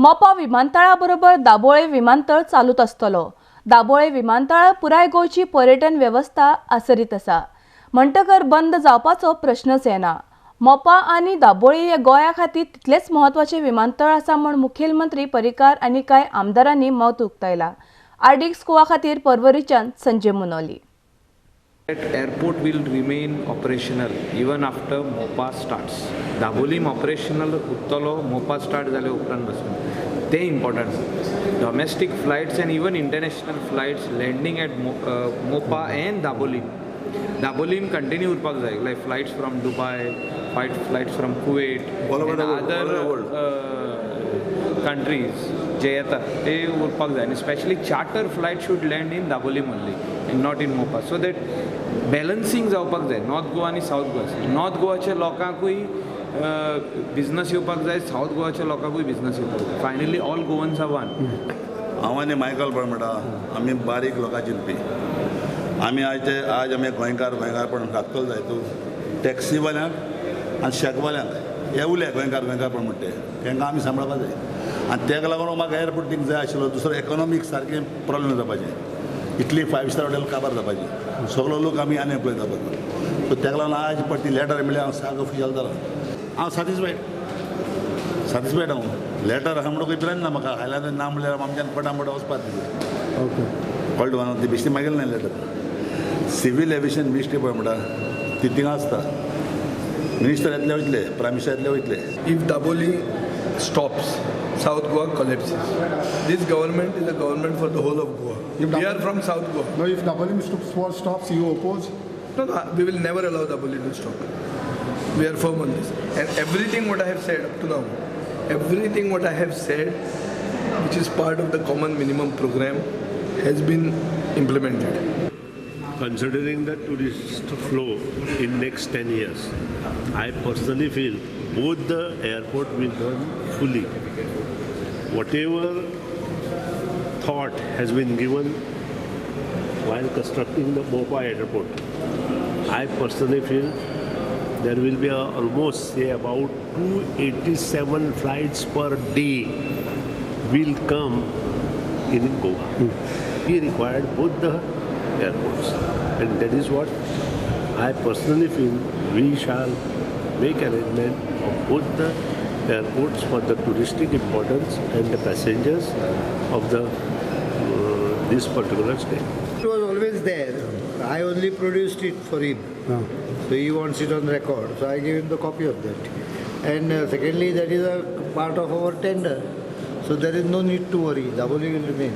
मोपा विमानतळा बरोबर दाबोळे विमानतळ चालूत आसतलो. दाबोळे विमानतळ पुराय गोंयची पर्यटन वेवस्था आसरीत आसा, म्हणटकर बंद जावपाचो प्रश्नच येना. मोपा आनी दाबोळी हे गोंया खातीर तितलेच म्हत्वाचे विमानतळ आसा म्हूण मुखेलमंत्री पर्रीकार आनी कांय आमदारांनी मत उक्तायला. आरडीएक्स गोवा खातीर पर्वरीच्यान Sanjay मुनोली. That airport will remain operational even after Mopa starts. Dabolim operational उरतलो मोपा स्टार्ट जाले उपरांत पासून, तें important. Domestic flights and even international flights landing at Mopa and Dabolim, Dabolim continue उरपाक जाय, like flights from Dubai, flights from Kuwait, All over the world, other all over the world. Countries जे येतात ते उरपाक जाय आनी specially charter flight should land in Dabolim only and not in Mopa, so that balancing जावपाक जाय north Goa आनी south Goa. North गोवाच्या लोकांकूय business येवपाक जाय, सावथ गोवाच्या लोकांकूय बिजनस येवपाक जाय. Finally, all Goans are one. हांव आनी मायकल पळ म्हणटा, आमी बारीक लोकां चिंतपी. आमी आयज ते आज आमी गोंयकार, गोंयकारपण राखतलो जाय. तूं टॅक्सीवाल्यांक आनी शॅकवाल्यांक हे उरले गोंयकार गोंयकारपण म्हणटे, तांकां आमी सांबाळपाक जाय आनी ताका लागून म्हाका एअरपोर्ट थिंग जाय आशिल्लो. दुसरो इकॉनॉमीक सारकें प्रॉब्लेम जावपाचें, इतली फायव स्टार हॉटेल काबार जावपाची, सगलो लोक आमी अनएम्प्लॉय जावपाचो. सो ताका लागून आज पडटी लेटर मेळ्ळी, हांव सारको खुशाल जाला. हांव सॅटिस्फायड, सॅटिस्फायड हांव. लेटर आहा म्हणून खंय ना म्हाका हायल्यार ना म्हणल्यार आमच्यान पटापट वचपाक दिसता. कळटा तुका? ती बेश्टी मागील ना लेटर. सिवील एविएशन मिनिस्ट्री पळय म्हणटा ती थिंगा आसता. मिनिस्टर येतले वयतले, प्रायम मिनिस्टर येतले वयतले. If Dabolim stops, South Goa collapses. This government is a government for the whole of Goa. If We are from South Goa. No, if Dabolim stops, you oppose? No, we will never allow Dabolim to stop. We are firm on this. And everything what I have said up to now, everything what I have said, which is part of the common minimum program, has been implemented. Considering the tourist flow in next 10 years, I personally feel both the airport will run fully. Whatever thought has been given while constructing the Mopa airport, I personally feel there will be almost, say, about 287 flights per day will come in Goa. We required both the airports, and that is what I personally feel. We shall make arrangement of both the airports for the touristic importance and the passengers of the this particular state. It was always there. I only produced it for him. So he wants it on record. So I gave him the copy of that. And secondly, that is a part of our tender. So there is no need to worry. Dabolim will remain.